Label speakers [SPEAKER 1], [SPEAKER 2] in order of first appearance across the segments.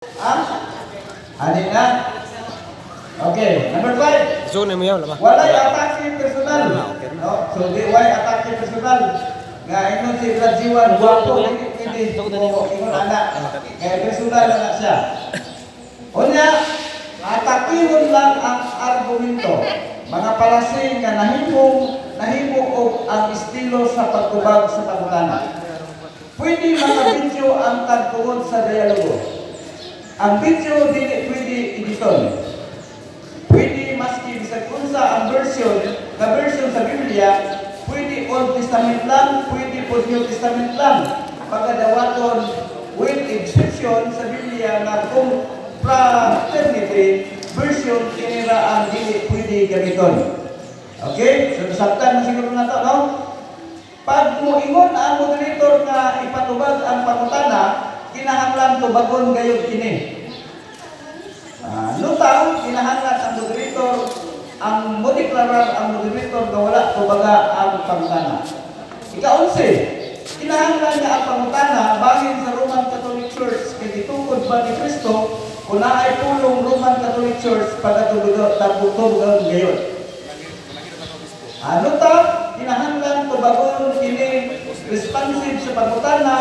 [SPEAKER 1] Ah? Ani na? Okay, number 5.
[SPEAKER 2] So na mo yaw ba?
[SPEAKER 1] Walay atake personal. No? So, di way atake personal. Nga ingon si Rajiwan, guwapo, dili pwede. O, ingon ana. Kaya personal na na siya. Unya, atakihon lang ang argumento. Mga palasing nga nahimong nahimo og ang estilo sa pagtubag sa pangutana. Pwede mga video ang tagtuod sa dialogo. Ang video dili pwede editon. Pwede maski bisag unsa ang version, nga version sa Biblia, pwede Old Testament lang, pwede po New Testament lang. Pagkadawaton with exception sa Biblia nga kung fraternity version kinira ang dili pwede gamiton. Okay? So nasabtan na siguro na to, no? Pag muingon ang moderator nga ipatubag ang pangutana, kinahanglan tubagon gayud kini. Lutang, kinahanglan ang moderator, ang modeklarar ang moderator nga wala tubaga ang pangutana. Ika-11, kinahanglan nga ang pangutana bangin sa Roman Catholic Church kay gitukod ba ni Kristo kung naay pulong Roman Catholic Church pagkatubog gayon. Ano ta? Kinahanglan tubagon kini responsive sa pangutana,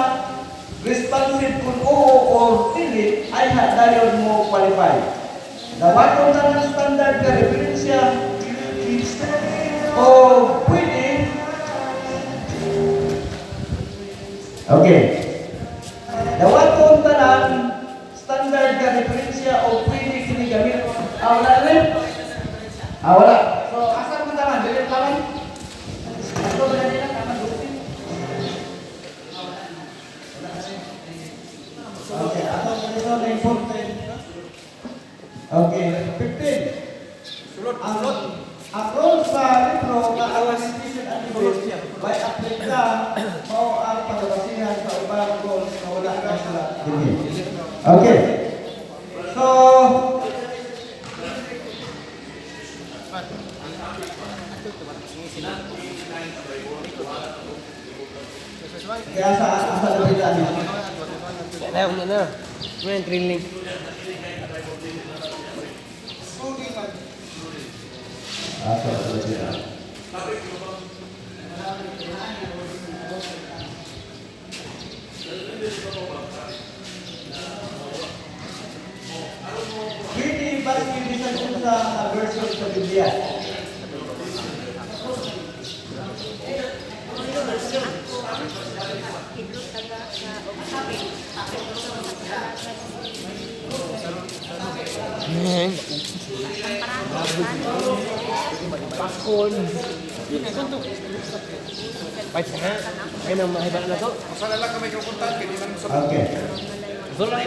[SPEAKER 1] responsive kung oo or dili ay dayon mo qualify. Dawaton na ng standard ka referensya o pwede. Okay. Dawaton tanan standard ka referensya o pwede kini gamit. Ah, wala rin? Ah, wala. So, asa man tanan? Dili tanan? Ato ba nila tama dutin? Okay, ato dito na important. Okay, 15.
[SPEAKER 2] Sulod,
[SPEAKER 1] Ang role sa libro nga argumentation and debate by aplika mao ang pagkabasihan sa ubang goals nga wala na sa dinhi. Okay. So, kaya sa asa na ni?
[SPEAKER 2] Na na na. May thrilling.
[SPEAKER 1] Asa na. Pwede ba bisan unsa nga version sa Biblia?
[SPEAKER 2] Pakon. Pait na. Ay nang mahiba na to.
[SPEAKER 1] Okay.
[SPEAKER 2] Sulod eh.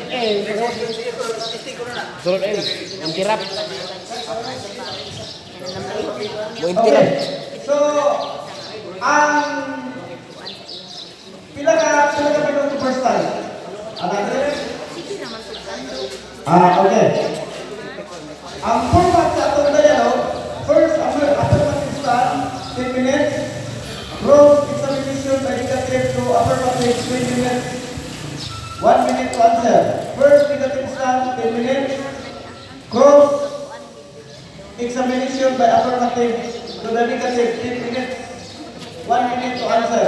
[SPEAKER 2] Sulod eh. Ang tirap. Mo
[SPEAKER 1] Okay. So, ang pila ka minuto first time? Ano? Ah, okay. Ang format sa atong dialogue, first, ang affirmative stand, 10 minutes. Cross examination by negative to affirmative, 3 minutes. 1 minute to answer. First negative stand, 10 minutes. Cross examination by affirmative to the negative, 10 minutes. 1 minute to answer.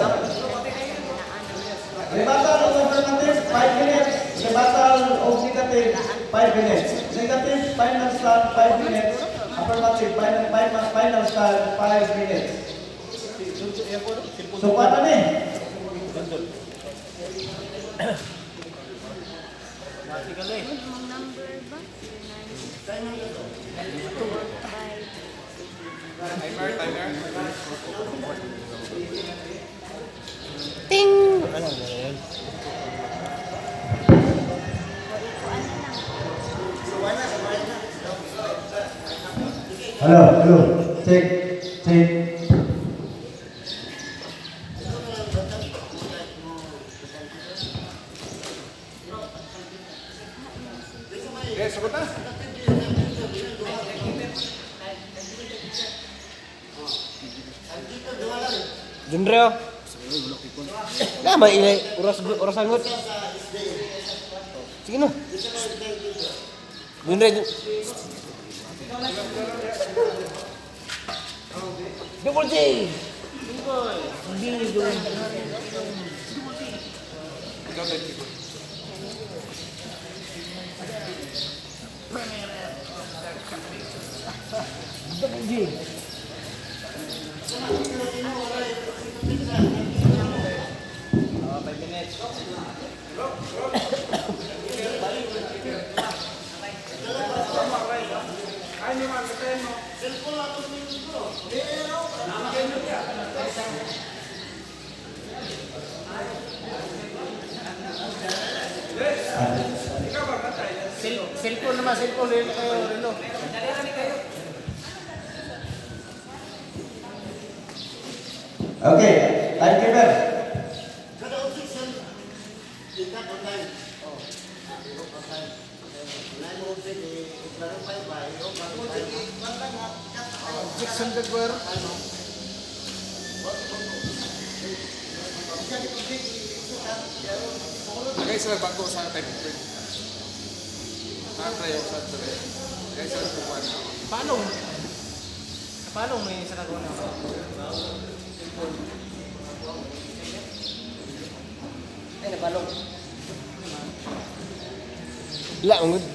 [SPEAKER 1] Rebuttal of affirmative, 5 minutes. Rebuttal of negative, 5 minutes. Negative, final stand, 5 minutes. Affirmative, final stand, 5 minutes. So, paano ni?
[SPEAKER 3] Mong number ba? 0965.
[SPEAKER 2] Ting. Ano na yan?
[SPEAKER 1] Hello, hello. Check, check.
[SPEAKER 4] Eh, sagot na.
[SPEAKER 2] Junreo. Na ba ile oras oras anggot. Sige. Sige na. Junre. Double J. Hindi, double. Double J.
[SPEAKER 4] Cellphone naman, cellphone. Relo kayo, relo.
[SPEAKER 1] Okay, timekeeper.
[SPEAKER 4] Objection the guer.
[SPEAKER 5] Lagay sila bago sa type print. Sa yung sa try. Lagay sila kuwan.
[SPEAKER 4] Palong. Sa palong may isa kagawa na ako.
[SPEAKER 2] Ay, napalong. La, ang good.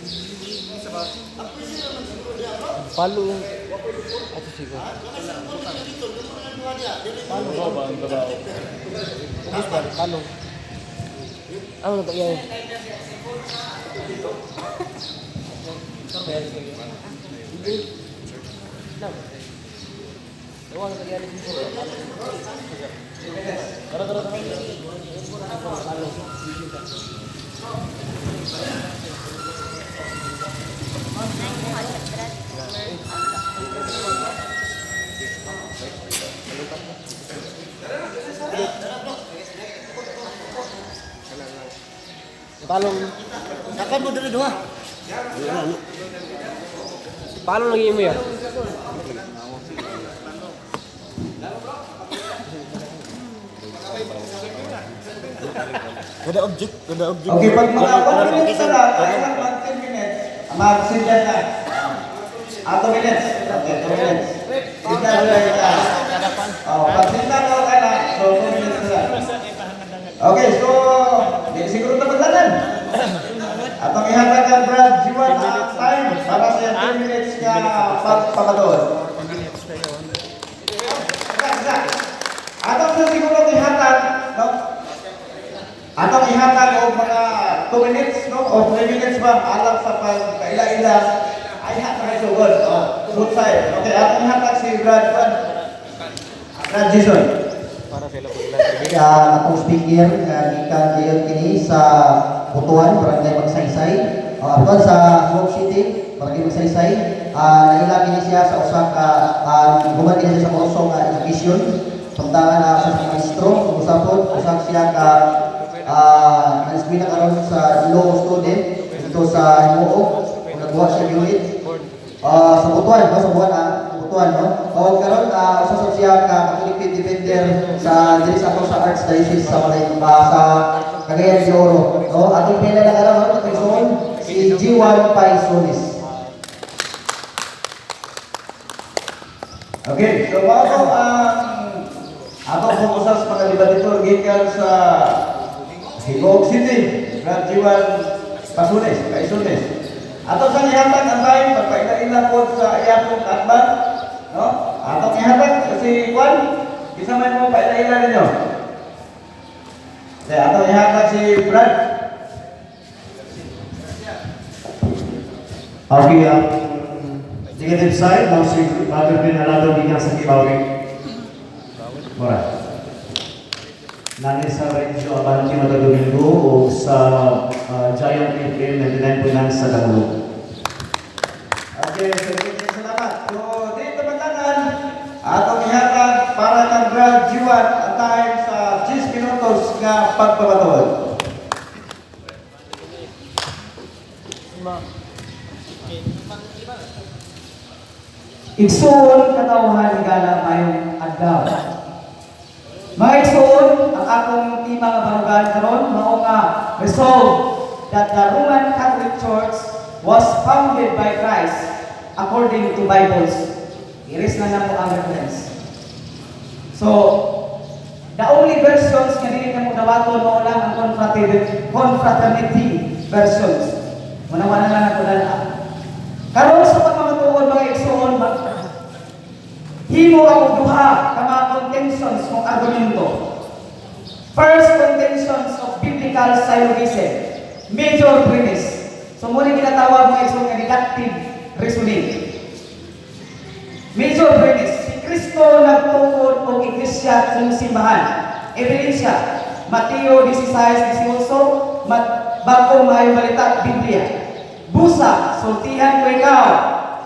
[SPEAKER 2] Palong. Ato sigo. Palong. Ba ang trabaho? Ubus ba? Palong. Ano na yan? Tara, tara, tara. Palong. Palong.
[SPEAKER 4] Kakan mo dali duha.
[SPEAKER 2] Palong lagi mo ya.
[SPEAKER 4] Kada object, kada object.
[SPEAKER 1] Okay, pag mga 1 minutes na lang, ay lang mag 10 minutes, magsindan na. 2 minutes. Okay, 2 minutes. Sindan na ka. Oh, pag sindan na ka na, so 2 minutes na lang. Okay, so, di siguro na maglalan. Atong ihatag ang Brad Jiwan ang time para sa 10 minutes nga pagpapatuod. Isa, isa. Atong sa siguro ihatag, no? Atong ihatag og mga 2 minutes, no? O 3 minutes ba alang sa pagkaila-ila ay hatag kay sugod. Oh, both side. Okay, atong ihatag si Brad Juan. Brad Jason.
[SPEAKER 2] Para sila po ilan.
[SPEAKER 6] Atong speaker nga gikan gayon kini sa Butuan, Barangay Magsaysay. Butuan sa Hope City, Barangay Magsaysay. Naila kini siya sa usa ka human kini siya sa kurso nga education. Samtangan na sa maestro, kung usapon, usa siya ka na karon sa law student dito sa Himuog. Kung nagbuhat siya unit. Sa Butuan, no? Sa Butuan, Butuan, no? O karon usa sad siya ka Catholic defender sa diri sa ato sa Archdiocese sa Malay, sa Cagayan de Oro, no? Atong pila na karon, no? Atong isuon, si G1 Paisolis.
[SPEAKER 1] Okay, so mao to ang atong pong usa sa mga libadito gikan sa Himuog City, Brad Jiwan Pasunes, Paisunes. Atong sang ihatag ang time pagpaila-ila po sa iyang atbang, no? Atong ihatag si Juan, kinsa may mo paila-ila ninyo? Okay, atong ihatag si Brad.
[SPEAKER 7] Okay, ang negative side, mao si Brother Ben Alado gikan sa Kibawi. Mora. Nani sa Radio Abante Matag Domingo o sa Giant FM 99.9 sa Damulog.
[SPEAKER 1] Okay, so sige, salamat. So, dito matangan, atong ihatag para kang Brad Jiwan ang time sa 10 minutos nga pagpapatuloy.
[SPEAKER 8] Igsuon katawhan gala mayong adlaw. Mga igsuon, ang akong tema nga barugahan karon mao nga resolve. that the Roman Catholic Church was founded by Christ according to Bibles. Iris na na po ang reference. So, the only versions nga dili na mo dawaton mao lang ang confraternity versions. Muna wala na lang ako dala. Karon sa pagmamatuod, mga igsoon, himo ako duha ka mga contentions kung argumento. First contentions of biblical syllogism. Major premise. So mao ni ginatawag, mga igsoon, nga deductive reasoning. Major premise. Si Kristo nagtukod og iglesia kung simbahan. Ebidensya. Mateo 16:18, Bagong Maayong Balita, Biblia. Busa, sultihan ko ikaw,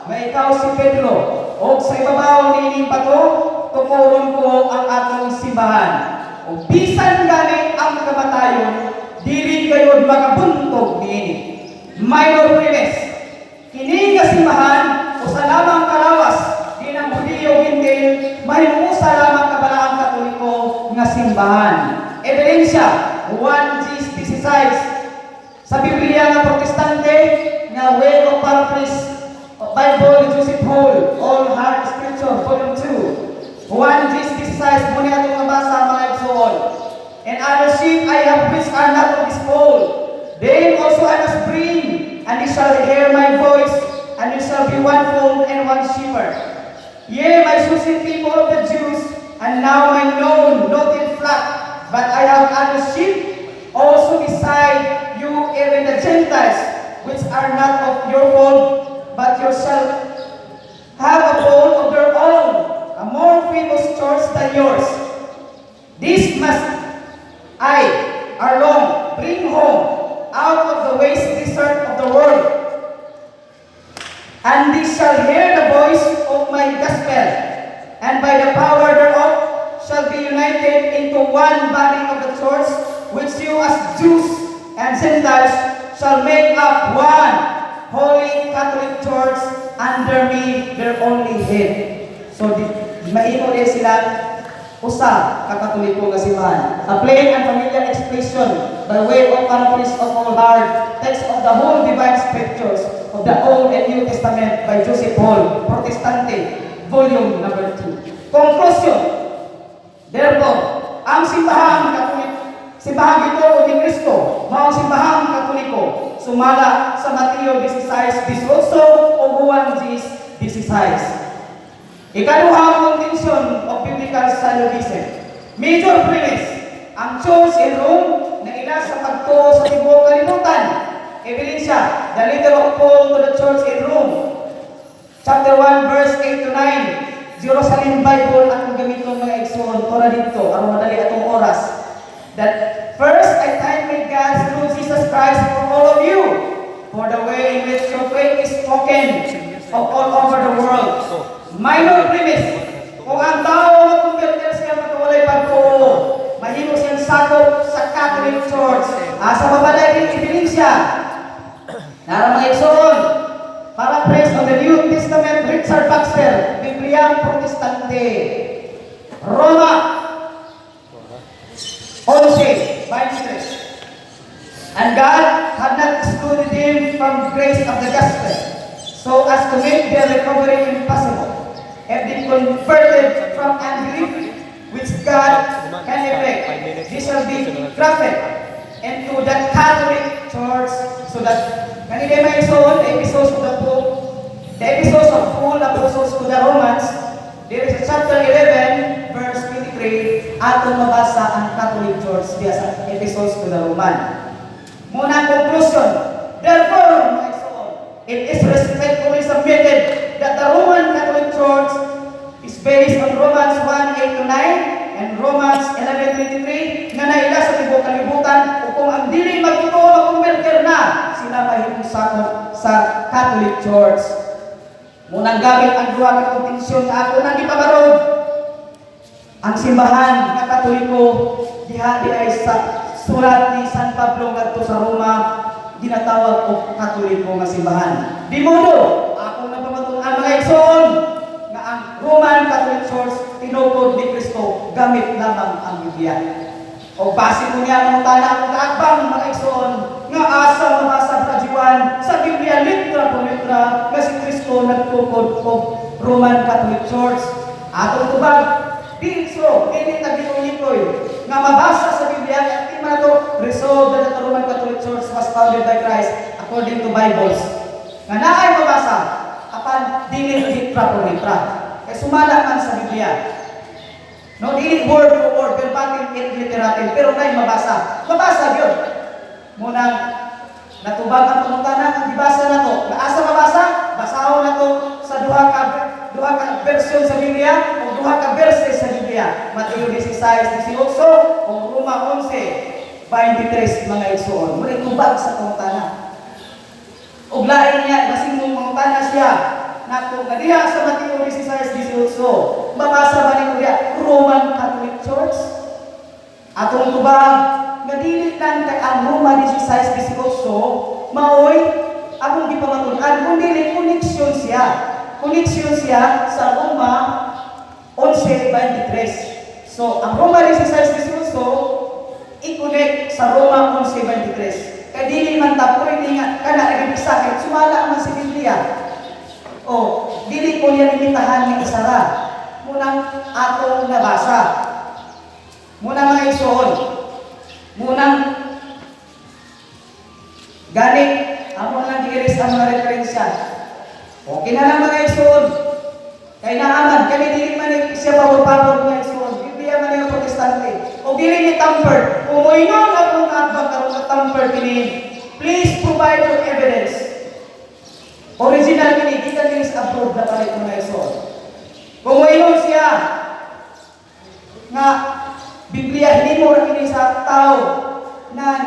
[SPEAKER 8] nga ikaw si Pedro, og sa ibabaw niining bato, tukuron ko ang atong simbahan. O bisan gani ang kamatayon, dili gayod makabuntog niini. Minor premise. Kini nga simbahan, usa lamang kalawas, di ng Hudiyo, Gentil, mahimusa lamang kabalaang Katoliko nga simbahan. Ebidensya, 1 G 16. Sa Biblia nga Protestante, nga Way of Paraphrase, Bible ni Joseph Hall, All Hard Scripture, Volume 2. 1 G 16, mao ni atong mabasa, mga igsoon. "And other sheep I have which are not of this fold. Them also I must bring, and they shall hear my voice, and there shall be one fold and one shepherd. Ye, my chosen people of the Jews, and now my known, noted flock, but I have other sheep also beside you, even the Gentiles, which are not of your fold, but yourself have a fold of their own, a more famous church than yours. This must I, erelong, bring home out of the waste desert of the world. And they shall hear the voice of my gospel, and by the power thereof shall be united into one body of the church, which you as Jews and Gentiles shall make up one holy Catholic Church under me, their only head." So, di, mahimo din sila usa ka Katoliko nga simbahan. A plain and familiar expression by way of paraphrase of all hard text of the whole divine scriptures of the Old and New Testament by Joseph Hall, Protestante, volume number 2. Conclusion. Therefore, ang simbahang Katolik, simbahang ito ni Kristo, mao ang simbahang Katoliko, sumala sa Mateo 16:18 o Juan 10:16. Ikaduhang contention of biblical syllogism. Major premise, ang Church in Rome naila sa pagtuo sa tibuok kalibutan. Ebidensya, the letter of Paul to the church in Rome, chapter 1, verse 8 to 9. Jerusalem Bible atong gamiton, mga igsoon, tora dito, aron madali atong oras. "That first I thank my God through Jesus Christ for all of you, for the way in which your faith is spoken of all over the world." Minor premise, kung ang tao makonverter siya magkawalay pagtuo, mahimo siyang sakop sa Catholic Church. Asa mabalay din ebidensya? Nara, mga igsoon, Paraphrase of the New Testament, Richard Baxter, Bibliang Protestante. Roma 11:23. "And God had not excluded them from grace of the gospel, so as to make their recovery impossible. If they converted from unbelief, which God can effect, they shall be grafted into the Catholic Church," so that kanina may igsoon, the epistles of the Pope, the epistles of Paul apostles to the Romans, there is a chapter 11, verse 23, atong mabasa ang Catholic Church diya sa epistles to the Roman. Muna ang conclusion. Therefore, mga igsoon, it is respectfully submitted that the Roman Catholic Church is based on Romans 1:8 to 9 and Romans 11:23 nga naila sa tibuok kalibutan ug kung ang dili magtotoo makonverter na sila mahimong sakop sa Catholic Church. Munang gamit ang duha ka kontensyon nga ako nang gipabarog. Ang simbahan nga Katoliko diha di ay sa surat ni San Pablo ngadto sa Roma ginatawag og Katoliko nga simbahan. Di modo, akong napamatud-an, mga igsoon, nga ang Roman Catholic Church tinukod ni Kristo gamit lamang ang Biblia. O base mo niya ang tana akong kaakbang mga igsoon nga asa mabasa kajiwan sa Biblia litra por litra nga si Kristo nagtukod og Roman Catholic Church. Atong tubag dili so dili ta gilikoy nga mabasa sa Biblia at di man to resolve that the Roman Catholic Church was founded by Christ according to Bibles. Nga naay mabasa apan dili litra por litra. Kay sumala man sa Biblia. No, dili word for word, verbatim et literatim, pero nay mabasa. Mabasa gyud. Munang natubag ang pangutana ang gibasa nato. Nga asa mabasa? Basahon nato sa duha ka version sa Biblia o duha ka verses sa Biblia. Mateo 16:18 o Roma 11:23, mga igsoon. Muna tubag sa pangutana. Ug lain niya, basin mo mangutana siya nako nga diha sa Mateo 16:18, mabasa ba nimo diha Roman Catholic Church? Atong tubag nga dili lang kay ang Roma 16:18 maoy akong gipamatud-an, kun dili connection siya. Connection siya sa Roma 11:23. So ang Roma 16:18 i-connect sa Roma 11:23. Kay dili man ta pwede nga kana lagi isa kay sumala man sa Biblia. O dili ko niya limitahan nga isa ra. Munang atong nabasa. Muna mga igsoon. Munang gani amo lang giiris ang mga referensya. Okay na lang mga igsoon. Kay naaman kani dili man ni siya pabor-pabor mga igsoon. Biblia man yung Protestante. O dili ni tampered. Kung moingon akong kaatbang karon nga tampered kini, please provide your evidence. Original kini gikan kini sa abroad na palit mga igsoon. Kung moingon siya nga Biblia hinimo ra kini sa tao nan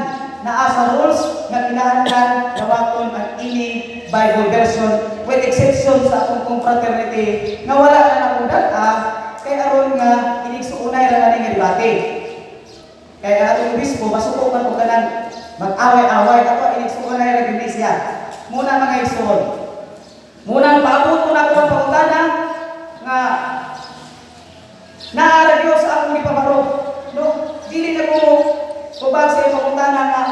[SPEAKER 8] naa sa rules nga kinahanglan dawaton ang ini Bible version with exception sa akong confraternity nga wala na akong data kay aron nga inigsuunay ra nani nga debate. Kay ang atong obispo masuko man og kanang mag-away-away, ato inigsuunay ra gyud siya. Muna mga igsoon. Muna paabot ko na ako ang pangutana nga naa ra gyud sa akong gipabarog. No, dili na ko tubag sa iyang pangutana nga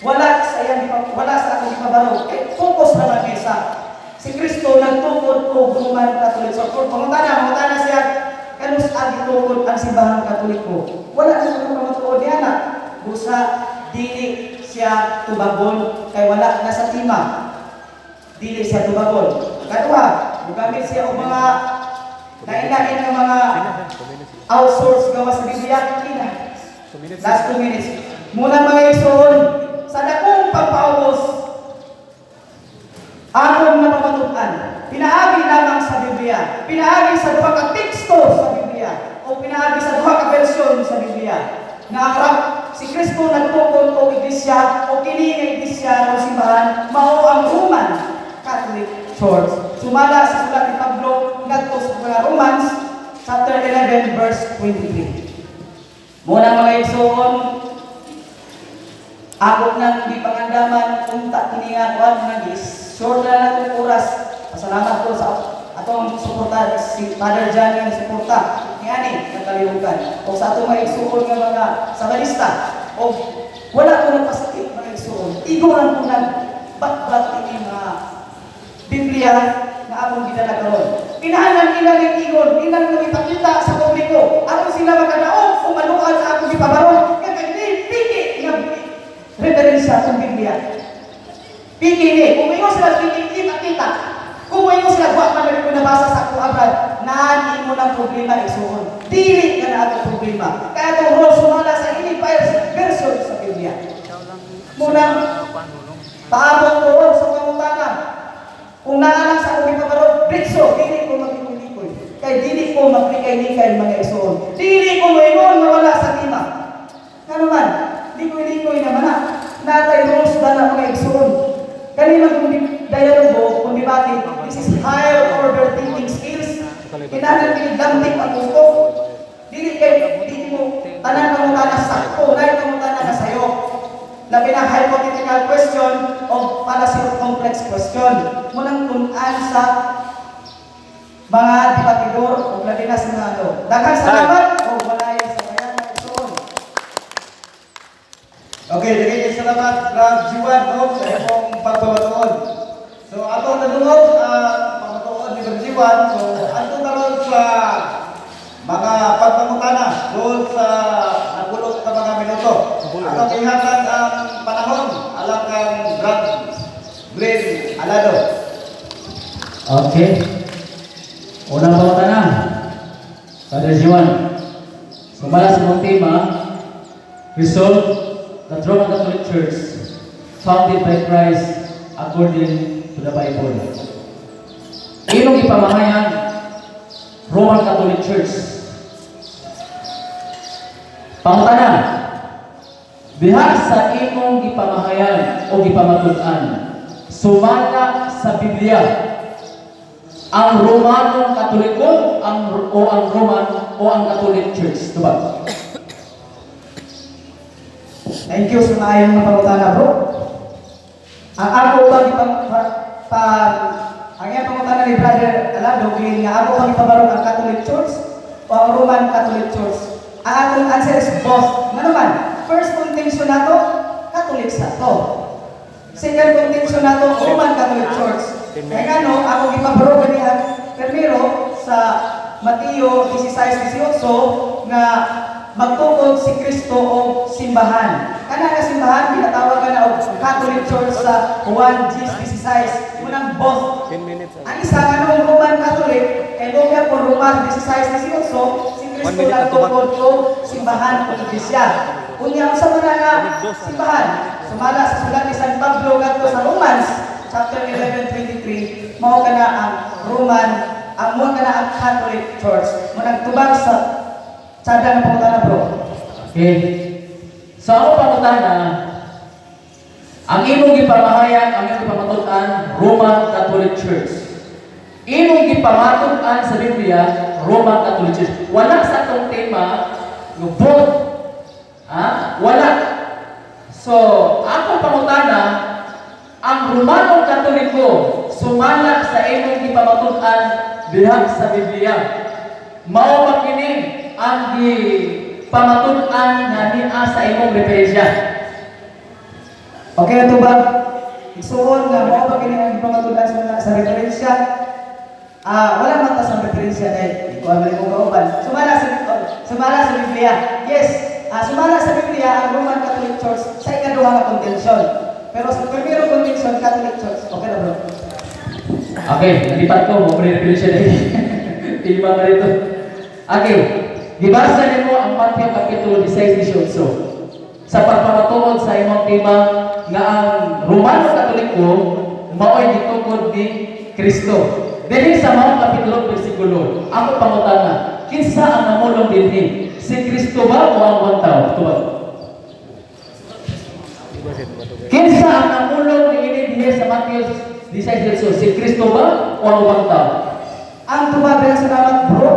[SPEAKER 8] wala sa akong gipabarog. Eh, focus naman kay sa si Kristo nagtukod og Roman Catholic. So, kung pangutana siya kanus agi tukod ang simbahang Katoliko. Wala na ko pamatuod niya na. Busa dili siya tubagon kay wala na sa tima. Dili siya tubagon. Kaduha, mugamit siya og mga lain-lain nga mga outsource gawa sa Biblia. Kina. Last 2 minutes. Muna mga igsoon, sa dakong pagpaubos, akong napamatud-an, pinaagi lamang sa Biblia, pinaagi sa duha ka teksto sa Biblia, o pinaagi sa duha ka bersyon sa Biblia, nga ang si Kristo nagtukod og iglesia o kini nga iglesia o simbahan mao ang Roman Catholic Church. Sumala sa sulat ni Pablo ngadto sa mga Romans chapter 11 verse 23. Muna mga igsoon, ako nang gipangandaman unta kini nga kuan nga short na lang atong oras. Pasalamat ko sa atong suporta si Father Johnny ang suporta niani nga kalihukan. O sa atong mga igsoon nga mga sabalista o wala ko nagpasakit mga igsoon. Iguran ko nag batbat ini mga Biblia nga akong gidala karon. Kinahanglan ilang ning ingon, ilang nang ipakita sa publiko aron sila makadaog o maluad sa akong gipabarog nga kay piki nga referensya sa Biblia. Piki ni, kung ingon sila piki, ipakita. Kung ingon sila, wa man ko nabasa sa akong abroad, naan imo ng problema igsuon. Dili ka na atong problema. Kaya itong role sumala sa ini version sa Biblia. Munang paabot ko sa pangutana. Kung naa lang sa akong gipabarog, diretso, dili ko maglikoy-likoy. Kay dili ko maglikay-likay mga igsoon. Dili ko moingon nga wala sa tima. Nga naman, likoy-likoy naman na. Natay rules ba na mga igsoon? Kanina kung dialogo, kung debate, this is higher order thinking skills. Kinahanglan kini damdik ang gusto. Dili kay dili mo tanan pangutana sakto, lain pangutana na sayo. Labi na hypothetical question o fallacy of complex question. Munang tun-an sa mga debatidor o labi na sa mga ano. Daghang salamat o walay sa bayan ng igsoon.
[SPEAKER 1] Okay, daghan salamat, Brad Jiwan, no, sa imong pagpamatuod. So ato nadungog ang pamatuod ni Brad Jiwan. So ato karon sa mga pagpangutana doon sa nagulot ka mga minuto. Atong ihatag ang panahon alang kang Brad Glenn Alado.
[SPEAKER 9] Okay. Unang pangutana. Brother Juan. Sumala sa mong tema, resolve the Roman Catholic Church founded by Christ according to the Bible. Imong ipamahayag, Roman Catholic Church. Pangutana, diha sa imong gipamahayag o gipamatud-an, sumala sa Biblia, ang Romanong Katoliko ang o ang Roman o ang Catholic Church? Diba?
[SPEAKER 8] Thank you sa maayong nga pangutana, bro. Ang ako ba gipang pa, pa ang iyang pangutana ni Brother Alado Glenn nga ako bang ipabarog ang Catholic Church o ang Roman Catholic Church? Ang atong answer is both. Nga naman, first contention nato, Catholic sa to. Second contention nato, Roman Catholic Church. Kaya nga no, ako gipabarog gani ang primero sa Mateo 16:18 nga magtukod si Kristo og simbahan. Kana nga simbahan ginatawag na og Catholic Church sa Juan 10:16. Munang both.
[SPEAKER 2] 10 minutes.
[SPEAKER 8] Ang isa nga nung Roman Catholic kay mo po Roman 16:18 si
[SPEAKER 2] One
[SPEAKER 8] Kristo
[SPEAKER 2] minute ang tubag.
[SPEAKER 8] nagtukod og simbahan o iglesia. Unya unsa man nga simbahan? Sumala sa sulat ni San Pablo ngadto sa Romans chapter 11:23, mao kana ang Roman ang mao kana ang Catholic Church. Munang tubag sa tsada ng pangutana, bro.
[SPEAKER 9] Okay. Sa ako pangutana, ang imong gipamahayag, ang imong gipamatud-an, Roman Catholic Church. Imong gipamatud-an sa Biblia, Roman Catholic Church. Wala sa atong tema, nga both. Ha? Wala. So, ako pangutana, ang Romanong Katoliko sumala sa imong gipamatud-an diha sa Biblia. Mao ba kini ang gipamatud-an nga niya sa imong referensya?
[SPEAKER 8] Okay na tubag. Igsuon nga mao ba kini ang gipamatud-an sa referensya? Ah, wala man ta sa referensya kay di ko alam kung kauban. Sumala sa Biblia. Yes, sumala sa Biblia ang Roman Catholic Church sa ikaduha nga contention. Pero sa primero contention, Catholic Church. Okay na, bro.
[SPEAKER 9] Okay, nalipat ko, mo referensya dahil. Tema na rito. Okay, gibasa nimo ang Matthew Kapitulo 16:18 sa pagpamatuod sa imong tema nga ang Romano Katoliko mao'y gitukod ni Kristo. Dinhi sa maong kapitulo bersikulo, ako pangutana, kinsa ang namulong dinhi? Si Kristo ba o ang ubang tao? Tubag. Kinsa ang namulong niini dinhi sa Matthew 16:18? Si Kristo ba o ang ubang tao?
[SPEAKER 8] Ang tubag na salamat, bro,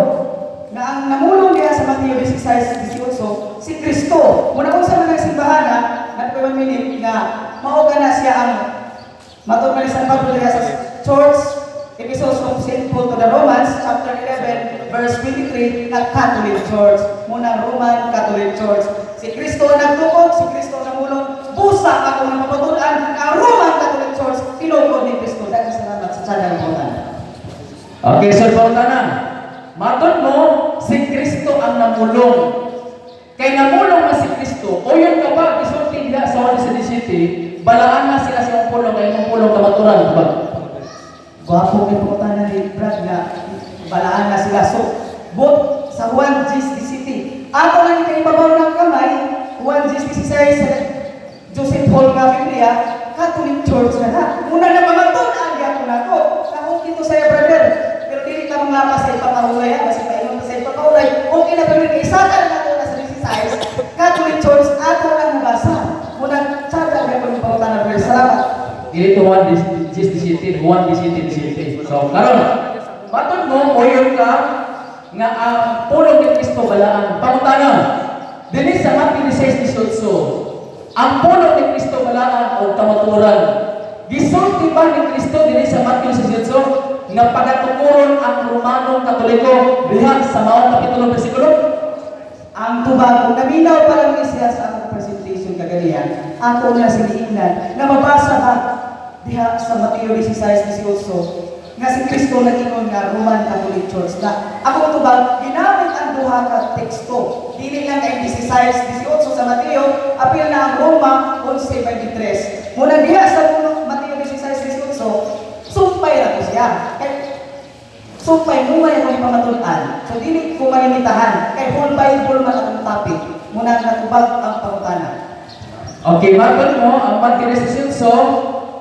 [SPEAKER 8] na ang namulong niya sa Mateo 16:18 si Kristo. Muna unsa man ang simbahana, na minute nga mao na siya ang matod man ni San Pablo diha sa Church Epistles of St. Paul to the Romans chapter 11 verse 23 na Catholic Church. Muna Roman Catholic Church. Si Kristo ang nagtukod, si Kristo ang namulong, busa ako nang mapatulan ang Roman Catholic Church tinukod ni Kristo. Daghang salamat sa tiyagang pangutana.
[SPEAKER 9] Okay, sir Pautana. Matod mo, si Kristo ang namulong. Kay namulong na si Kristo, o yun ka ba, isulti diha sa 1 sa City, balaan na sila sa imong pulong, kay imong pulong kamaturan, diba?
[SPEAKER 8] Gwapo kay pangutana ni Brad nga balaan na sila. So, both sa Juan 10:17. Ato lang kay ibabaw ng kamay, Juan 10:16 sa Joseph Hall nga Biblia, Catholic Church na na. Una na pamatud-an gyapon nako. Ako kito saya, brother. Pero dili ta manglapas sa ipapahulay ha, basta paingon ta sa ipapahulay. Okay na brother, kay isa ka na nato na sa 16 Catholic Church ato nang mabasa. Unang tsada gyapon pangutana, brother. Salamat.
[SPEAKER 9] Dili to 1 10 17, 1 17 17. So, karon, matod mo, uyon ka, nga ang pulong ni Kristo balaan. Pangutana, dinhi sa Matthew 16:18, ang pulong ni Kristo balaan o kamatuoran. Gisulti ba ni Kristo dinhi sa Matthew 16:18 nga pagatukuron ang Romanong Katoliko diha sa maong kapitulo bersikulo?
[SPEAKER 8] Ang tubag, kung naminaw pa lang ni siya sa akong presentation. kaganiya, ako na siniingnan na mabasa ba diha sa Mateo 16:18 nga si Kristo nag-ingon nga Roman Catholic Church na ako tubag ginamit ang duha ka teksto, dili lang kay 16:18 sa Mateo, apil na ang Roma 11:23. Muna diha sa Mateo 16:18, sumpay ra to siya kay sumpay mo man akong pamatud-an. So dili ko malimitahan kay whole Bible man akong topic. Muna natubag ang pangutana.
[SPEAKER 9] Okay, matod mo, ang Mateo 18,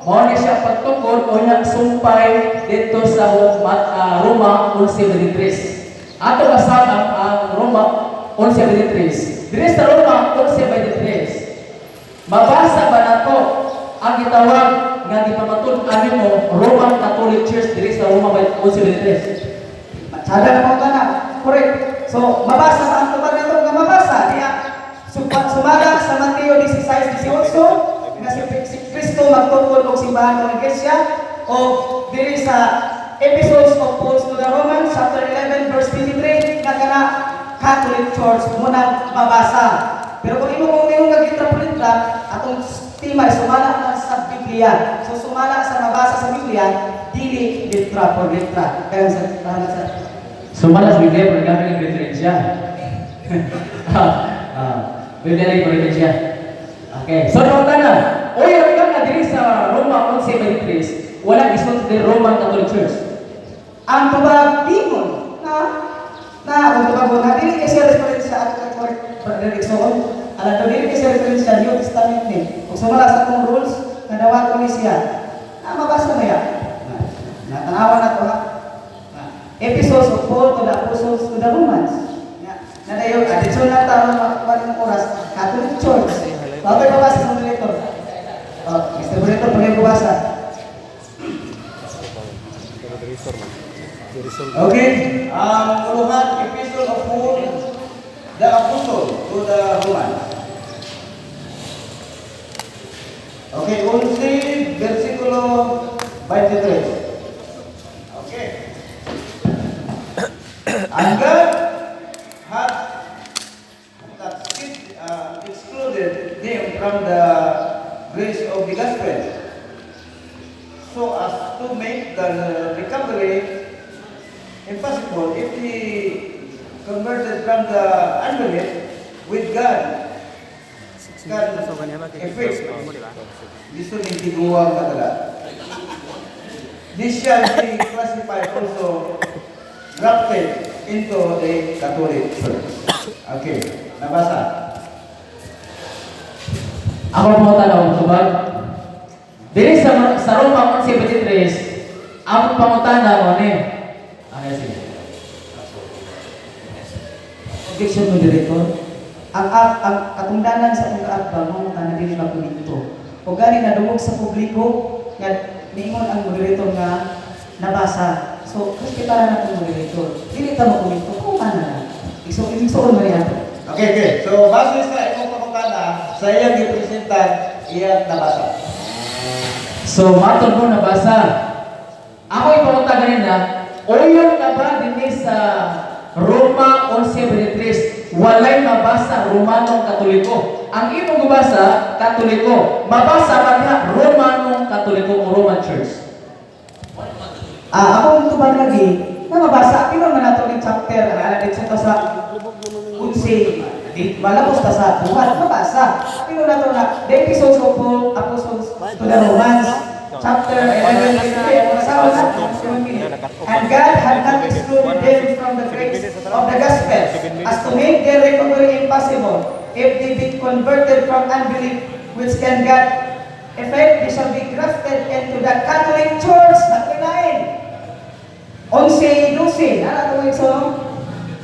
[SPEAKER 9] mao ni siya pagtukod o niya sumpay dito sa Roma 11:23. Ato kasama ang Roma 11:23. Diri sa Roma 11:23, mabasa ba nato ang gitawag nga gipamatud-an nimo Roman Catholic Church diri sa Roma 11:23?
[SPEAKER 8] Matsada na pangutana. Correct. So, mabasa ba ang tubag nato nga mabasa? Diya, sumala sa Mateo 16:18 nga si Kristo magtukod og simbahan ng iglesia o diri sa Epistles of Paul to the Romans chapter 11 verse 23 nga kana Catholic Church muna mabasa. Pero kung imo kung imo nga litra por litra, atong tema ay sumala na sa Biblia. So sumala sa mabasa sa Biblia, dili litra por litra. Kaya sa salamat sa
[SPEAKER 9] Sumala sa Biblia, pero gamit ng referensya. Biblia lang yung referensya. Okay. So, naunta na. Uy, ang ka nga diri sa Roma 11:23, wala isulti the Roman Catholic Church.
[SPEAKER 8] Ang tubag dingon na na ang tubag na dili kay siya reference sa ato kay Brother Igsoon. Ala to, dili kay siya reference sa New Testament ni. Kung sumala sa atong rules nga dawaton ni siya. Na mabasa mo ya. Na tanawa na to ha. Na, Epistles of Paul to the Apostles to the Romans. Na na dayon addition na taron makuha oras Catholic Church. Bakit mabasa sa moderator? Oh, Mr. Moderator, pag basa.
[SPEAKER 2] Moderator man. I-resolve.
[SPEAKER 1] Okay, ang uluhan, Epistle of Paul, the Apostle to the Romans. Okay, 11, versikulo 23. Okay. And God hath not excluded them from the grace of the gospel, so as to make the recovery impossible if he converted from the unbelief with God can effect gusto ng tiguang katala. This shall be classified also grafted into the Catholic Church. Okay, nabasa.
[SPEAKER 9] Ako po tanong, tubag. Diri sa Roma 11:23, ang pangutana mo ni. Okay, sige.
[SPEAKER 8] Objection, moderator. Ang katungdanan sa akong kaatbang mo na dili makomento. O gani nadungog sa publiko nga niingon ang moderator nga nabasa. So, respetaran natin moderator. Dili ta makomento kung ano na. Igsoon igsoon man niya.
[SPEAKER 1] Okay. So, base sa imong pangutana, sa iyang gipresenta, iyang nabasa.
[SPEAKER 9] So, matod mo nabasa. Ako ipanguta ganina, uyon na ba dinhi sa Roma 11:23, walay mabasa Romanong Katoliko? Ang imong gubasa, Katoliko. Mabasa ba niya Romanong Katoliko o Roman Church?
[SPEAKER 8] Ah, akong tubag lagi na mabasa pino man nato ning chapter ang ala dito sa 11 di malabos ta sa buhat mabasa pino nato na the Epistles of Paul Apostles to the Romans chapter 11 23 ang asawa na. And God had not excluded them from the grace of the gospel as to make their recovery impossible if they be converted from unbelief, which can God effect, they shall be grafted into the Catholic Church. Nakunain. 11:12, nana ito yung no?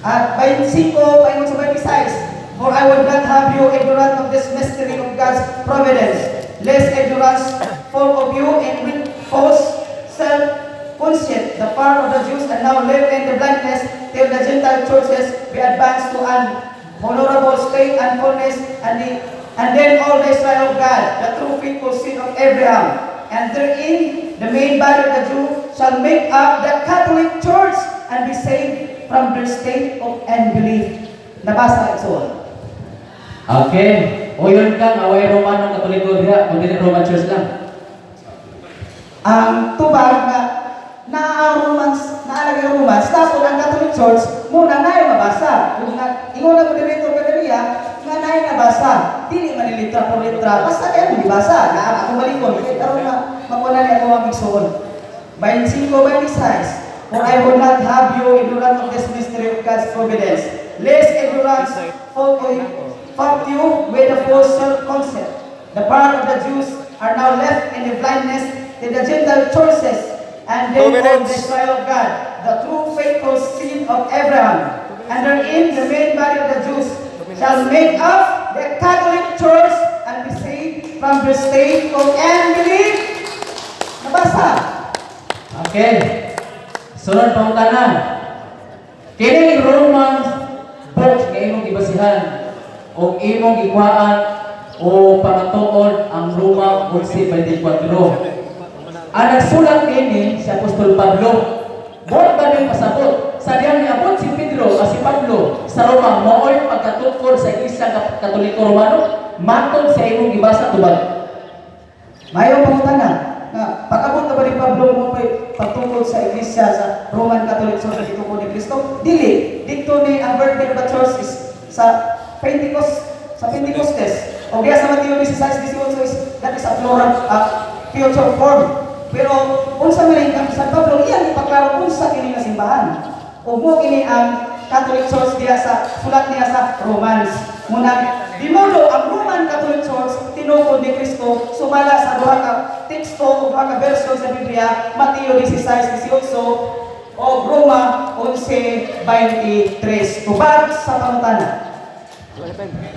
[SPEAKER 8] At 25, paingon sa 26, "For I would not have you ignorant of this mystery of God's providence, lest ignorance fall of you in with false self-conceit, the power of the Jews, and now live in the blindness till the Gentile churches be advanced to an honorable state and fullness, and then all the Israel of God, the true faithful seed of Abraham, and therein the main body of the Jew shall make up the Catholic Church and be saved from their state of unbelief." Nabasa ito.
[SPEAKER 9] Okay. Uyon ka nga way Romano Katoliko diha, kundi Roman Church lang.
[SPEAKER 8] Ang tubag nga naa ang Romans, naalagay ang Romans, tapos ang Catholic Church muna naay mabasa. Kung nga ingon na mo director kaniya nga naay nabasa, dili man ni litra por litra, basta kay mo gibasa. Naa ako malikon kay karon nga makuha na ni ako ang igsoon. 25:26. "For I would not have you ignorant of this mystery of God's providence, lest ignorance fault you with a false self-conceit. The part of the Jews are now left in the blindness to the Gentile churches, and
[SPEAKER 5] 2
[SPEAKER 8] then all the
[SPEAKER 5] minutes.
[SPEAKER 8] Israel of God, the true faithful seed of Abraham, and therein the main body of the Jews shall make up the Catholic Church and be saved from the state of unbelief." Nabasa.
[SPEAKER 9] Okay. Sunod pangutana. Kining Roman book nga imong gibasihan o imong gikuhaan o pamatuod ang Roma 11:24. Ang nagsulat kini si Apostol Pablo. Buot ba ning pasabot? Sa diyang niabot si Pedro o si Pablo sa Roma, mao'y pagkatukod sa Iglesia Katoliko Romano, matod sa imong gibasa, tubag?
[SPEAKER 8] Mayo pangutana nga pag-abot na ba ni Pablo mo pa'y pagtukod sa iglesia sa Roman Catholic Church sa gitukod ni Kristo? Dili. Dito ni ang birthday of the church is sa Pentecost, sa Pentecostes. O diya sa Mateo 16:18 is that is a plural future form. Pero unsa man ang San Pablo, iyang ipaklaro unsa kini nga simbahan. Ug mo kini ang Catholic Church diya sa sulat niya sa Romans. Muna di modo ang Roman Catholic Church tinukod ni Kristo sumala sa duha ka teksto o duha ka version sa Biblia, Mateo 16:18 o Roma 11:23. Tubag sa pangutana.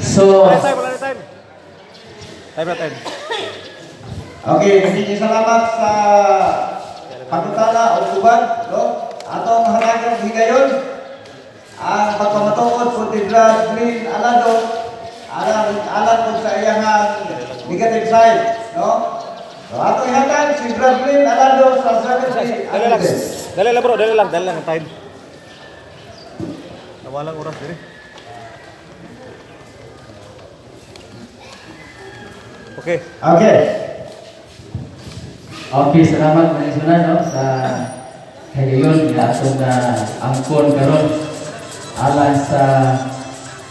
[SPEAKER 9] So,
[SPEAKER 5] Wala time, wala na time. Time na time.
[SPEAKER 1] Okay, maraming salamat sa pangutana o tubag, no? Atong hanagang higayon ang pagpamatuod po ni Brad Green Alado alang alang po sa iyang negative side, no? So atong ihatag si Brad Green Alado sa 70
[SPEAKER 5] Dali lang. Dali lang, bro, dali lang, dali lang ang time. Nawalang oras diri. Okay.
[SPEAKER 1] Okay.
[SPEAKER 9] Okay, salamat mga isunan, no, sa kagayon nga atong na angkon karon alang sa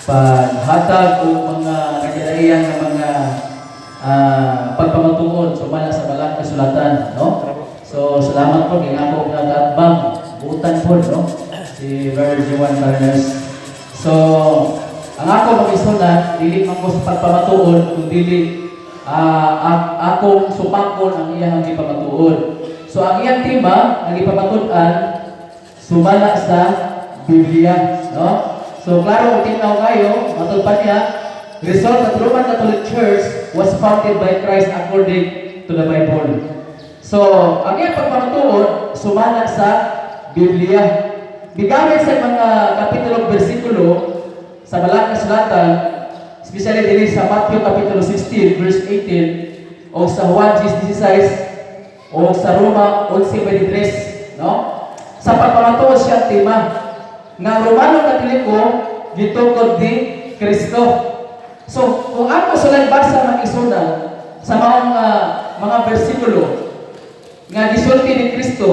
[SPEAKER 9] paghatag og mga nagalaiyang nga mga pagpamatuod sumala sa balang kasulatan, no? So salamat po kay ako nga kaatbang buutan po, no, si Brother Juan Barnes. So ang ako mga isunan, dili man ko sa pagpamatuod kun dili akong supakon ang iyang gipamatuod. So ang iyang tema ang gipamatud-an sumala sa Biblia, no? So klaro kung tinaw kayo, matod pa niya, result that Roman Catholic Church was founded by Christ according to the Bible. So, ang iyang pagpamatuod sumala sa Biblia. Gigamit sa mga kapitulo bersikulo sa Balang Kasulatan, especially diri sa Matthew kapitulo 16 verse 18 o sa Juan 16 o sa Roma 11:23, no? Sa pagpamatuod siya ang tema nga Romano Katoliko gitukod ni Kristo. So, kung ako sulay basa mga isunan sa mga bersikulo nga gisulti ni Kristo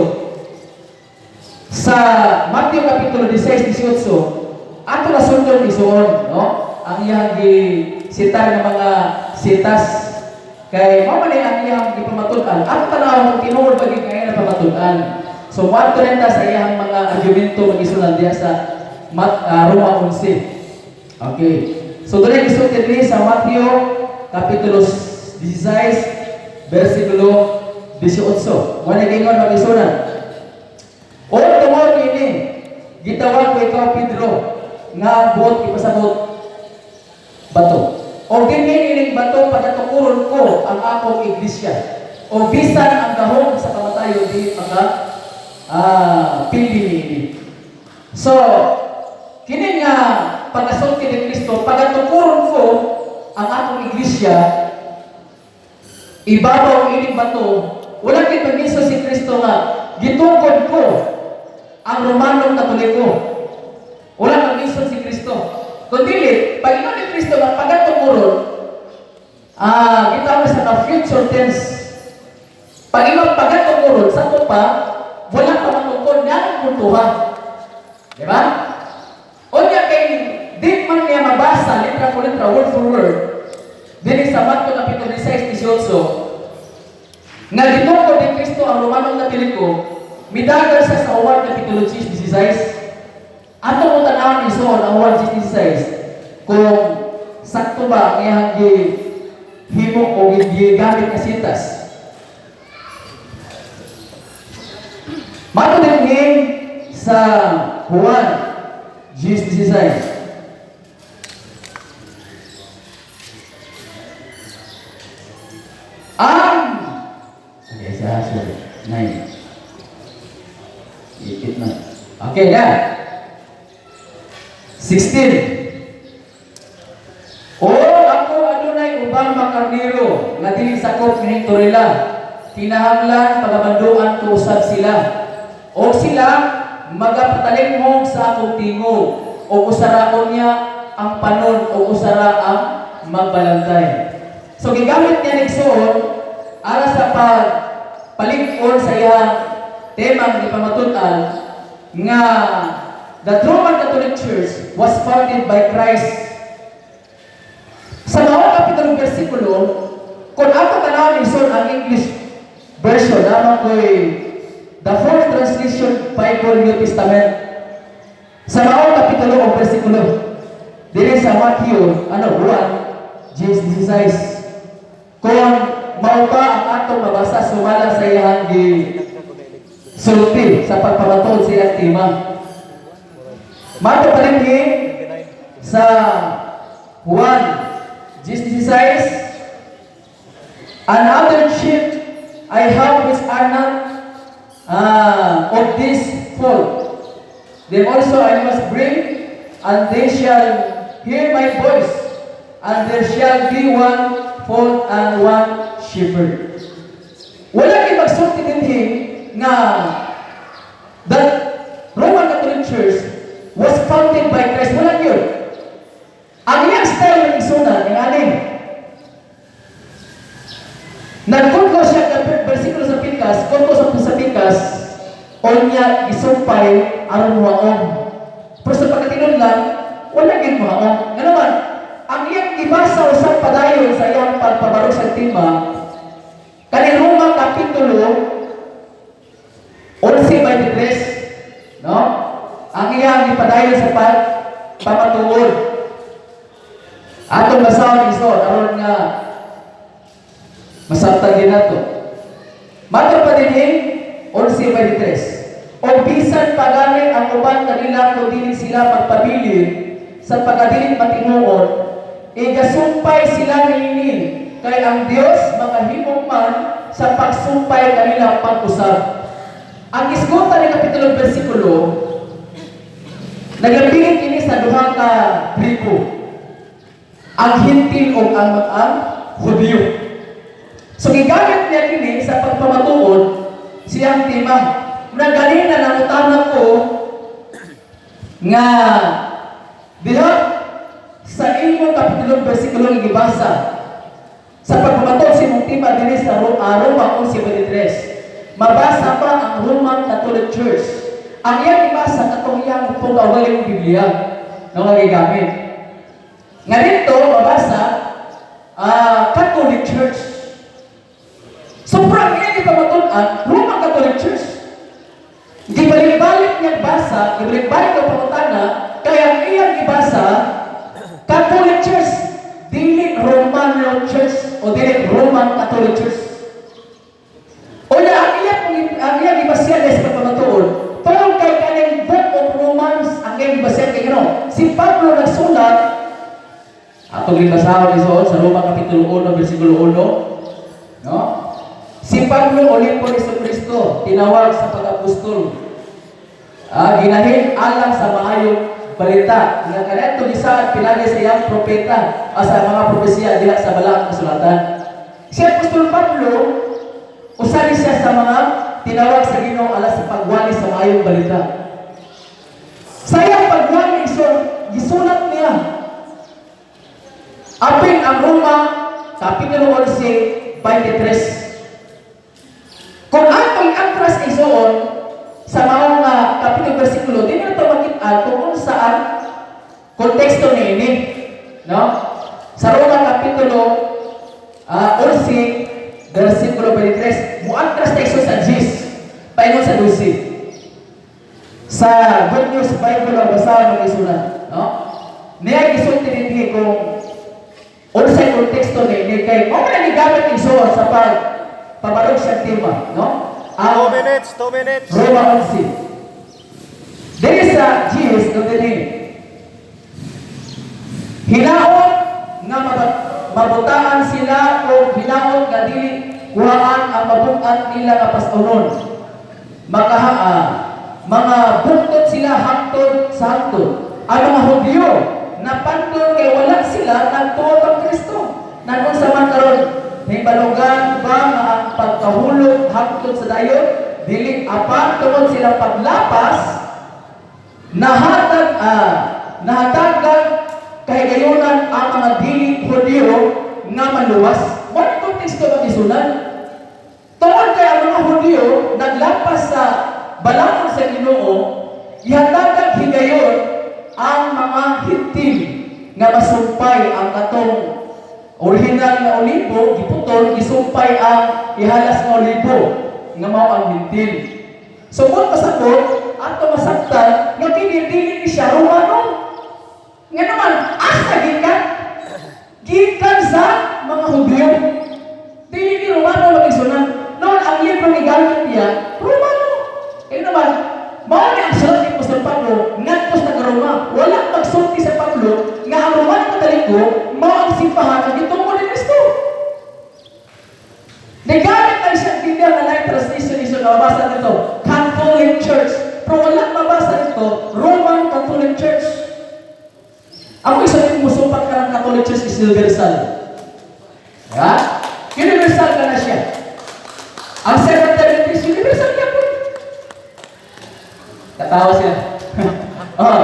[SPEAKER 9] sa Matthew kapitulo 16:18, ato na sundon isuon, no? Ang iyang gisitar nga mga sitas kay mao man ni ang iyang gipamatud-an. Ato tan-awon kung tinuod ba gyud kay na pamatud-an. So moadto rin ta sa iyang mga argumento magisunan diya sa Roma 11. Okay. So doon gisulti diri sa Matthew kapitulo 16 versikulo 18. Mo na gingon magisunan. "O tungod ini, gitawag ko ikaw Pedro, nga ang buot ipasabot bato. O dinhi ining bato pagatukuron ko ang akong iglesia. O bisan ang gahom sa kamatayon di maka pili niini." So, kini nga pagasulti ni Kristo, pagatukuron ko ang akong iglesia, ibabaw ining bato, wala kay permiso si Kristo nga gitukod ko ang Romanong Katoliko. Wala kang si Kristo. Kung dili, pag ingon ni Kristo nga pagatukuron, future tense. Pag imong pagatuguron sa pa, wala pa matukod nga puntuha. Di ba? Unya kay di man niya mabasa litra for litra, word for word, dili sa Mateo Kapitulo 16:18 nga gitukod ni Kristo ang Romanong Katoliko, midagan siya sa Juan Kapitulo 16. Ato mo tan-awon isuon ang Juan 16 kung sakto ba ang iyang gihimo o gigamit nga sitas. Mato din sa Juan 16. Ang Okay, sa sorry. 9. Ikit na. Okay na. 16. O ako adunay ubang makarniro nga dili sakop kining torila. Kinahanglan pagabanduan ko usab sila. O sila magapatalimhog sa akong tingog o usaraon niya ang panon o usara ang magbalantay. So gigamit niya nigsuon ara sa pagpalig-on sa iyang temang gipamatud-an nga the Roman Catholic Church was founded by Christ. Sa mga kapitulo bersikulo, kung ato tanawon ison ang English version lamang ko'y the Fourth Translation Bible New Testament. Sa mga kapitulo o bersikulo, diri sa Matthew, ano, Juan, 16. Kung mao ba ang atong mabasa sumala sa iyang gi sulti sa pagpamatuod sa iyang tema. Mato pa rin sa Juan 16, "And other sheep I have which are not of this fold. Them also I must bring, and they shall hear my voice, and there shall be one fold and one shepherd." Wala kay magsulti dinhi nga the Roman Catholic Church was founded by Christ. Wala yun. Ang iyang style ng isunan, ang aning. Nagkunko siya ng bersikulo sa pikas, kunko sa pikas, onya isumpay aron muhaon. Pero sa pagkatinon lang, wala gid muhaon. Nga naman, ang iyang gibasa usab padayon sa iyang pagpabarog sa tema, kani Roma Kapitulo 11:23, no? Ang iyang gipadayon sa pagpamatuod. Atong basahon iso aron nga masabtan din nato. Mato pa dinhi 11:23. O bisan pagani ang uban kanila kung dili sila magpabilin sa pagkadili matinuod, igasumpay sila niini kay ang Dios makahimong man sa pagsumpay kanila pag-usab. Ang isgutan ni kapitulo bersikulo nagapingin kini sa duha ka tribo, ang Hentil o ang Hudyo. So gigamit niya kini sa pagpamatuod siyang tema. Na ganina nangutana ko nga diha sa imong kapitulo bersikulo nga gibasa sa pagpamatuod sa imong tema dinhi sa Roma 11:23, mabasa pa ang Roman Catholic Church. Ang iyang gibasa katong iyang pugawalin Biblia nga nga gigamit. Nga dito mabasa Catholic Church. So pero ang iyang gipamatud-an Roman Catholic Church. Gibalik-balik niya basa, gibalik-balik ang pangutana, kaya ang iyang gibasa Catholic Church, dili Romano Church o dili Roman Catholic Church. O na ang iyang gibasihan sa pagpamatuod, tungkol kay kaning Book of Romans ang iyang gibasihan kay ano, si Pablo nagsulat atong gibasahon isuon sa Roma Kapitulo 1 versikulo 1, no? Si Pablo ulipon ni Kristo, tinawag sa pag-apostol. Ginahin alang sa maayong balita nga kanadto gisaad pinagi sa iyang propeta sa mga propesiya diha sa balaang kasulatan. Si Apostol Pablo usa ni siya sa mga tinawag sa Ginoo alas sa pagwali sa maayong balita. Sa iyang pagwali, so gisulat niya apin ang Roma Kapitulo 11 23. Kung atong atras, igsoon, sa maong nga kapitulo, bersikulo, di na ito makita kung unsa ang konteksto niini, no? Sa Roma kapitulo 11 versikulo 23, muatras ta, igsoon, sa 10 paingon sa 12. Sa Good News Bible ang basahan ng isunan, no? Niya gisulti dinhi kung unsay konteksto niini kay mao man ni gamit, igsoon, sa pag pabarog sa tema, no? Ang
[SPEAKER 2] 2 minutes, 2 minutes.
[SPEAKER 9] Roma 11. Dili sa 10 no dili. Hinaot nga mabutaan sila o hinaot nga dili kuhaan ang mabukat nila nga pastonon. Makaha mga buktot sila hangtod sa hangtod. Ang mga Hudyo napandon kay wala sila nagtuo kang Kristo. Nanon sa man karon, himbalugan ba nga ang pagkahulog hangtod sa dayon dili, apan tungod sila paglapas, nahatagan kahigayunan ang mga dili Hudyo nga maluwas. Mo ni konteksto ng isunan. Tungod kay ang mga Hudyo naglapas sa balaod sa Ginoo, ihatagan higayon ang mga Hentil nga masumpay ang katong original nga olibo, giputol, gisumpay ang ihalas nga olibo nga mao ang Hentil. So kung pasabot, ato masaktan nga kini dili ni siya Romano. Nga naman, asa gikan? Gikan sa mga Hudyo. Dili ni Romano, mga igsunan. Noon, ang libro ni gamit niya, Romano. Kaya naman, mao ni ang sulat ni Apostol Pablo ngadto sa taga Roma. Wala magsulti sa Pablo nga ang Romano Katoliko mao ang simbahan nga gitungod ni Kristo. Nagamit lang siya Biblia nga Life Translation iso na mabasa nito, Catholic Church. Pero wala mabasa nito, Roman Catholic Church. Ako isa rin musupat ka ng Catholic Church is universal. Ha? Universal ka na siya. Ang Seventh Adventist, universal ka po. Katawa sila. Oh.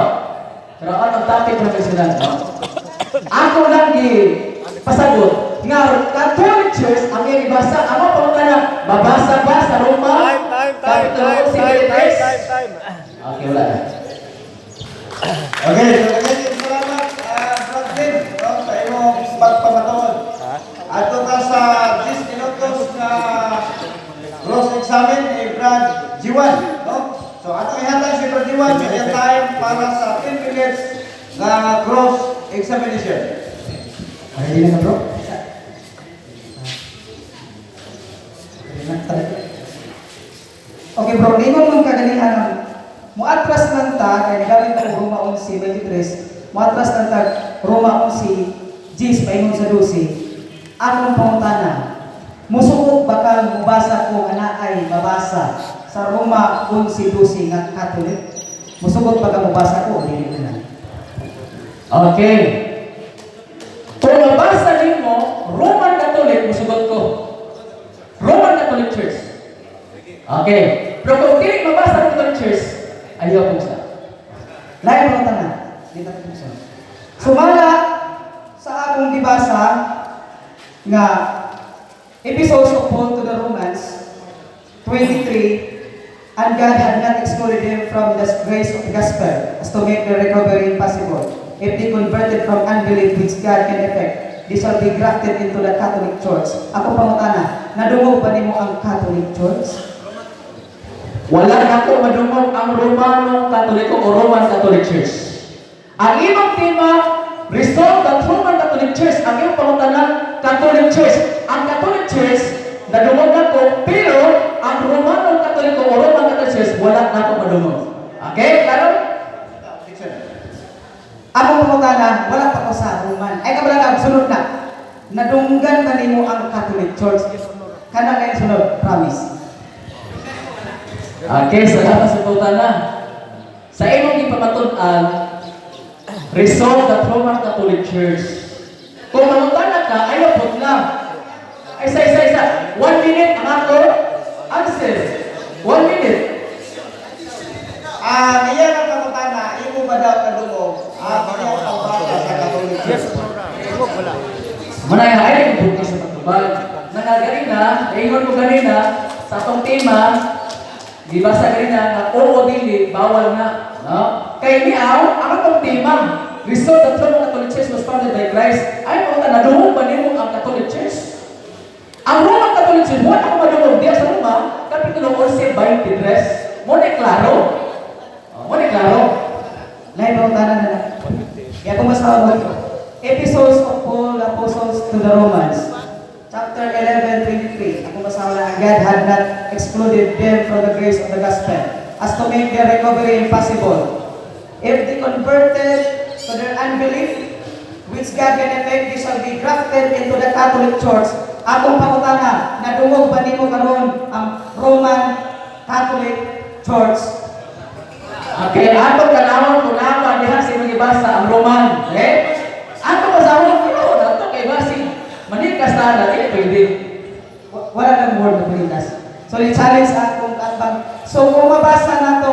[SPEAKER 9] Pero out of topic na sila, no? Ako lang gi pasagot nga Catholic Church ang iyang ibasa. Amo pa ka na mabasa ba sa Roma?
[SPEAKER 2] Time, time, time,
[SPEAKER 9] Kapitulo
[SPEAKER 2] time, time,
[SPEAKER 9] 11,
[SPEAKER 2] time, time, time.
[SPEAKER 9] Okay, wala na.
[SPEAKER 1] Okay, so daghan salamat, Franklin, no, sa imong pagpamatuod. Adto ta sa 10 minutos na cross examine ni Brad Jiwan, no? So ato ihatag si Brad Jiwan sa iyang time para sa 10 minutes na cross examination.
[SPEAKER 6] Ready na ka, bro? Ready na, tara.
[SPEAKER 8] Okay bro, ningon mong kaganihan ang muatras lang ta kay galing ko Roma 11:23, muatras lang ta Roma 11 10 paingon sa 12. Akong pangutana, musugot ba kang mubasa ko nga naay mabasa sa Roma 11:12 nga Catholic? Musugot ba ka mubasa ko o dili na?
[SPEAKER 9] Okay. Kung mabasa nimo Roman Catholic, musugot ko. Roman Catholic Church. Okay. Pero kung dili mabasa ang Catholic Church, ayaw ko sa.
[SPEAKER 8] Lain pangutana, di ta pugson. Sumala sa akong gibasa nga Epistles of Paul to the Romans 23, "And God had not excluded them from the grace of the gospel as to make their recovery impossible. If they converted from unbelief, which God can effect, they shall be grafted into the Catholic Church." Ako pangutana, nadungog ba nimo ang Catholic Church?
[SPEAKER 9] Wala nako madungog ang Romano Katoliko o Roman Catholic Church. Ang imong tema, resolve the Roman Catholic Church. Ang imong pangutana, Catholic Church. Ang Catholic Church, nadungog nako, pero ang Romano Katoliko o Roman Catholic Church, wala nako madungog. Okay, klaro?
[SPEAKER 8] Ako pangutana, wala pa ko sa Roman. Ay kabala na, sunod na. Nadunggan ba nimo ang Catholic Church? Kana na yung sunod, promise.
[SPEAKER 9] Okay, salamat sa pangutana. Sa imong ipamatud-an, resolve the Roman Catholic Church. Kung mangutana ka, ayaw putla. Ay, isa, isa, isa. 1 minute ang ako answer. 1 minute.
[SPEAKER 1] Ang iya nga pangutana, imo ba daw kadungog ang iyang pagbasa sa Catholic Church?
[SPEAKER 9] Manay ay nagbuti sa patubag. Nga ganina, ingon ko ganina, sa atong tema, gibasa ganina nga oo dili, bawal na. No? Kay niaw, ang atong tema, result that Roman Catholic Church was founded by Christ, ay mo ta nadungog ba nimo ang Catholic Church? Ang Roman Catholic Church, wala ako madungog diya sa Roma, Kapitulo 11:23. Mo na klaro. Oh, mo na klaro.
[SPEAKER 8] Lahi pangutana na lang. Kaya kung masawag ko, Epistles of Paul, the Apostles to the Romans, chapter 11:23. Ako masawag na, God had not excluded them from the grace of the gospel, as to make their recovery impossible. If they converted to their unbelief, which God can effect, they shall be grafted into the Catholic Church. Akong pangutana, nadungog ba nimo karon ang Roman Catholic Church?
[SPEAKER 9] Okay, atong tanawon kung naa diha sa imong gibasa ang Roman. Okay? Ato basahon pero ato kay basi manikas na na dili pwede.
[SPEAKER 8] Wala nang word na pulitas. So, i-challenge akong atbang. So, kung mabasa na to,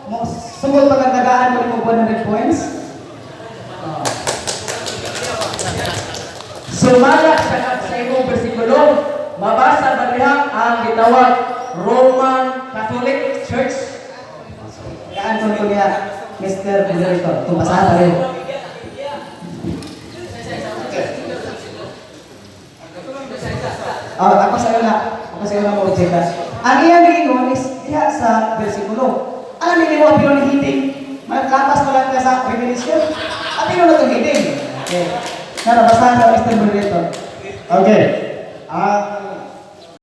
[SPEAKER 8] mo, sugod pagkatagaan mo mo 100 points.
[SPEAKER 9] Ah. Sumala sa imong bersikulo, mabasa ba diha ang gitawag Roman Catholic Church?
[SPEAKER 8] Kaan ko niya, Mr. Moderator. Kung basahan pa rin. Oh, ako sa iyo na. Ako sa iyo na mo, Jeka. Ang iyang giingon is diha sa bersikulo. Alam niyo mo apilo ni heading. Maglapas mo lang ka sa Revelation. Apilo na itong heading. Okay. Nara, basahan sa Mr. Moderator.
[SPEAKER 7] Okay. Ah,